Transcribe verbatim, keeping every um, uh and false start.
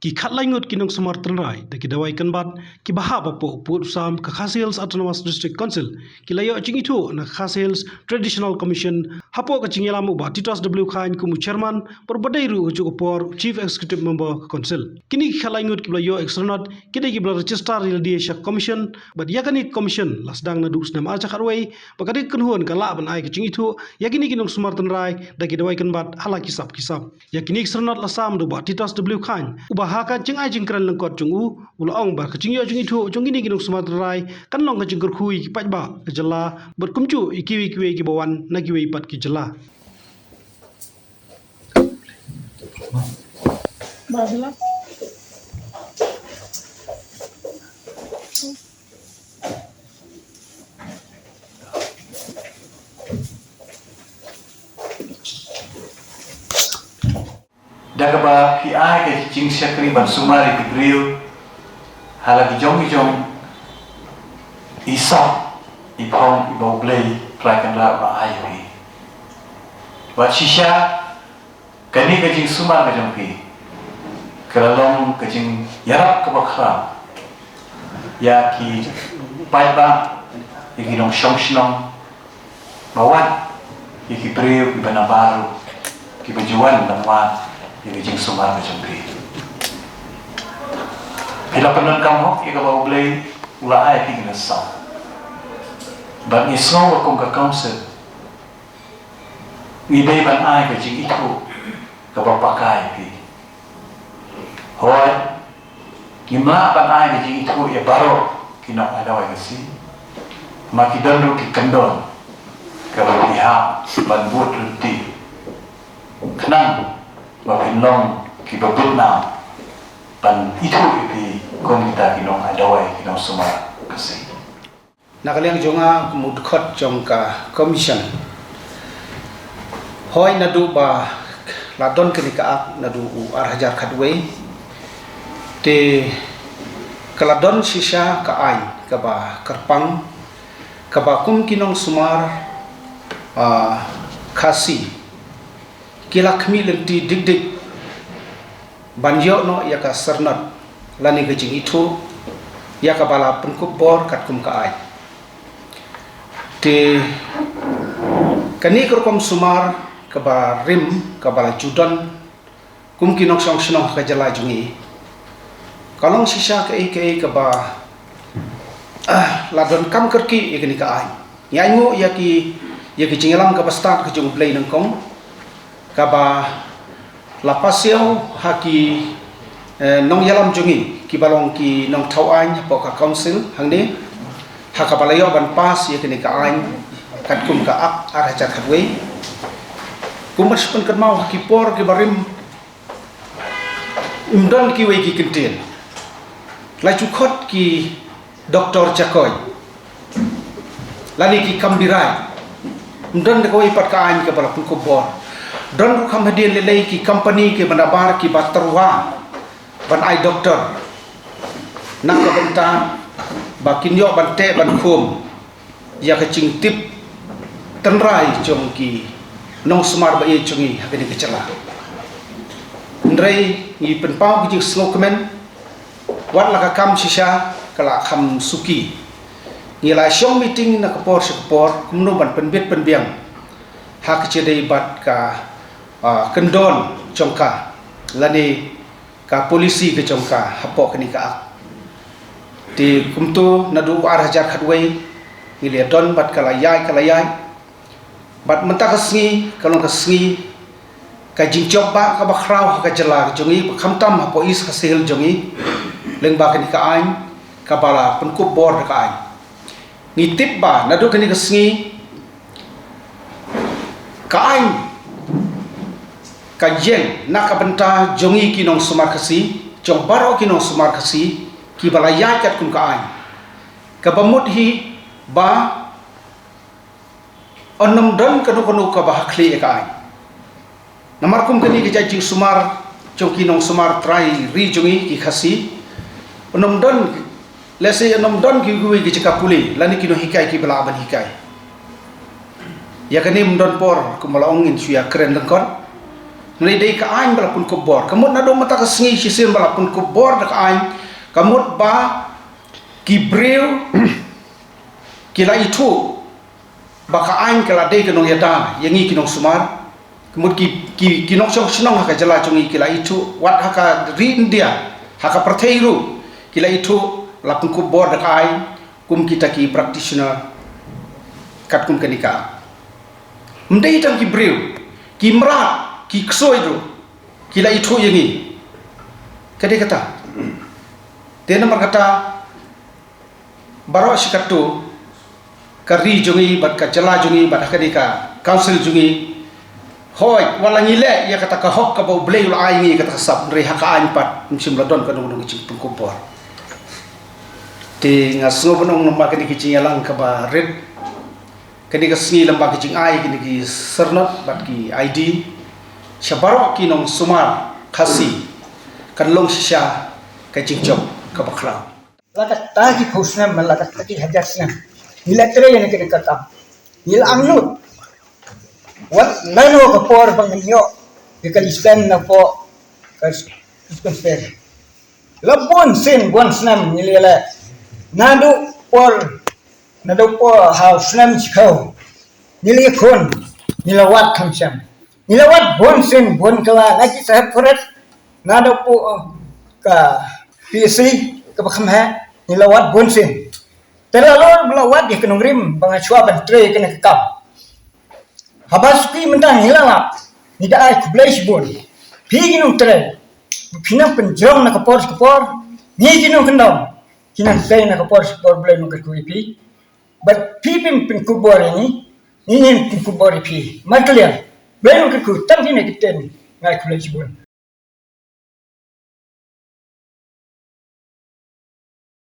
Ki khatlai ngut ki nongsumar tynrai da ki dawai kynbat kiba hap hapoh u pud u sam ka Khasi Hills Autonomous District Council ki la ïoh jingithuh na ka Khasi Hills Traditional Commission hapoh ka jingïalam u Bah Titos W Chyne kum u chairman, bad ba dei ruh ha kajuh ka por u Chief Executive Member ka Council. Kine ki khatlai ngut kiba la ïoh ïa ka syrnod ki dei kiba la register ïa lade sha ka Commission, bad ïa kane ka Commission la sdang naduh u snem ar hajar khatwei, bad ka dei ka kynhun ka lah ban ai ka jingithuh ïa kine ki nongsumar tynrai da ki dawai kynbat ha la ki sap ki sap. Ïa kine ki syrnod la sam da u Bah Titos W Chyne, uba ha ka jingai jingkren lyngkot jong u u la ong ba ka jingïoh jingithuh jong kine ki nongsumar tynrai kan long ka jingkyrkhu ïa ki paidbah ka jylla, bad kumjuh ïa kiwei kiwei kiba wan na kiwei pat ki jylla. Da kaba phi ai ka jingshakri ban sumar ïa ki briew ha la ki jong ki jong i sap i phong iba U Blei Trai Kynrad u la ai ïa phi. Bad shisha kane ka jingsumar ka jong phi ka la long ka jingïarap kaba khraw ïa ki paidbah, ïa ki nongshong shnong, ba wan ïa ki briew kiba nabar ruh kiba ju wan ban wad ïa ka jingsumar ka jong phi. Phi la pyndonkam hok ïa kaba U Blei u la ai ïa phi kine saw. Bad ngi sngew ba kum ka council ngi dei ban ai ka jingithuh kaba paka ïa phi. Hooid, ngim lah ban ai ka jingithuh ïa baroh ki nong ai dawai Khasi, ma ki don ruh ki kyndon kaba phi hap ban bud lynti khnang ba phin long kiba bit nam ban ithuh ïa phi kum kita ki nong ai dawai, ki nongsumar Khasi. Na ka liang jong nga kum u dkhot jong ka Commission, hooid naduh ba la don kane ka Act naduh u ar hajar khatwei, te ka la don shisha ka aiñ kaba kyrpang kaba kum ki nongsumar, ah, Khasi ki la khmih lynti dik dik ban ïoh noh ïa ka syrnod lane ka jingithuh ïa kaba la pynkup bor katkum ka aiñ. Te kane ka rukom sumar kaba rim kaba la ju don kum ki nongshong shnong ha ka jylla jong ngi ka long shisha kaei kaei kaba, ah, la donkam kyrkieh ïa kane ka aiñ. Ngi ainguh ïa ki, ïa ki jingïalam kaba stad ka jong U Blei nyngkong kaba la pass ïa u ha ki, eh, nongïalam jong ngi kiba long ki nongthaw aiñ hapoh ka council hangne, ha kaba la ïoh ban pass ïa kane ka aiñ katkum ka Act ar hajar khatwei. Kumba shu pynkynmaw ha ki por kiba rim, ym don kiwei ki kyntien. La ju khot ki doktor jakoi lane ki kam birai. Ym don da kawei pat ka aiñ kaba la pynkup bor. Don ruh kham hadien lei lei ki company kiba nabar kiba tyrwa ban ai doktor na ka bynta ba kin ïoh ban teh ban khum ïa ka jingtip tynrai jong ki nongsumar ba ïeit jong ngi ha kane ka jylla. Hynrei ngi pynpaw ka jingsngewkmen, wat la ka kam shisha ka la kham suki, ngi la shong meeting na ka por sha ka por kumno ban pynbit pynbiang ha ka jingdei bad ka, ah, kyndon jong ka lane ka policy ka jong ka hapoh kane ka Act. Te kumto naduh u ar hajar khatwei ngi la don bad ka la ïaid, ka la ïaid. Bad mynta ka sngi ka long ka sngi ka jingjop ba kaba khraw ha ka jylla ka jong ngi, ba khamtam hapoh East Khasi Hills jong ngi lyngba kane ka aiñ kaba la pynkup bor da ka aiñ. Ngi tip ba naduh kane ka sngi ka aiñ ka ïeng na ka bynta jong ngi ki nongsumar Khasi, jong baroh ki nongsumar Khasi kiba la ïaid katkum ka aiñ. Kaba mut hi ba un ym don kano kano kaba ha khlieh ïa ka aiñ. Namar kum kane ka jait jingsumar jong ki nongsumar trai ri jong ngi ki Khasi, un ym don, lehse un ym don kiwei ki jaka pule lane ki nonghikai kiba lah ban hikai. Ïa kane ym don por, kumba la ong, ngin shu ïakren lyngkot. Ngi dei ka aiñ ba la pynkup bor. Ka mut naduh mynta ka sngi shisien ba la pynkup bor da ka aiñ. Ka mut ba ki briew ki la ithuh ba ka aiñ ka la dei ka nongïada ïa ngi ki nongsumar. Ka mut ki, ki, ki nongshong shnong ha ka jylla jong ngi ki la ithuh, wat ha ka ri India, ha ka pyrthei ruh ki la ithuh, la pynkup bor da ka aiñ kum kita ki practitioner. Katkum kane ka, ym dei tang ki briew, ki mrad, ki ksuid ruh ki la ithuh ïa ngi. Ka dei kata. Te namar kata, baroh shi katto, ka ri jong ngi bad ka jylla jong ngi bad ha kane ka council jong ngi, hooid, wat la ngi leh ïa kata ka hok kaba U Blei u la ai ngi, kata ka sap, hynrei ha ka aiñ pat ym shym la don kano kano ka jingpynkup bor. Te nga sngew ban ong lyngba kane ka jingïalang kaba rit, kane ka sngi, lyngba ka jingai kine ki syrnod bad ki I D sha baroh ki nongsumar Khasi, kan long shisha ka jingjop kaba khraw. La katta ki phew snem, la katta ki hajar snem, ngi la trei ïa kane ka kam. Ngi la angnud. Wat lano ka por ba ngin ïoh ïa ka listen napoh ka dispensary. La bun sien, bun snem ngi la leh. Naduh por, naduh por ha u snem shiphew, ngi la ïakhun, ngi la wad kham shem. Ngi la wad bun sien, bun kylla na ki sahep forest, naduh por ka P S C kaba kham heh, ngi la wad bun sien. Te la lor ba la wad ïa ka nongrim ba nga shuwa ban trei ïa kane ka kam. Haba suki mynta ngi la lap, ngi da ai khublei shibun. Phi ki nongtrei, phi nang pynjrong na ka por sha ka por. Ngi ki nongkyndong, ki nang sei na ka por sha ka por. Blei un kyrkhu ïa phi. Bad phi phin pynkup bor ïa ngi, ngi ngin pynkup bor ïa phi. Markylliang, Blei un kyrkhu, tang kine ki ktien, nga ai khublei shibun.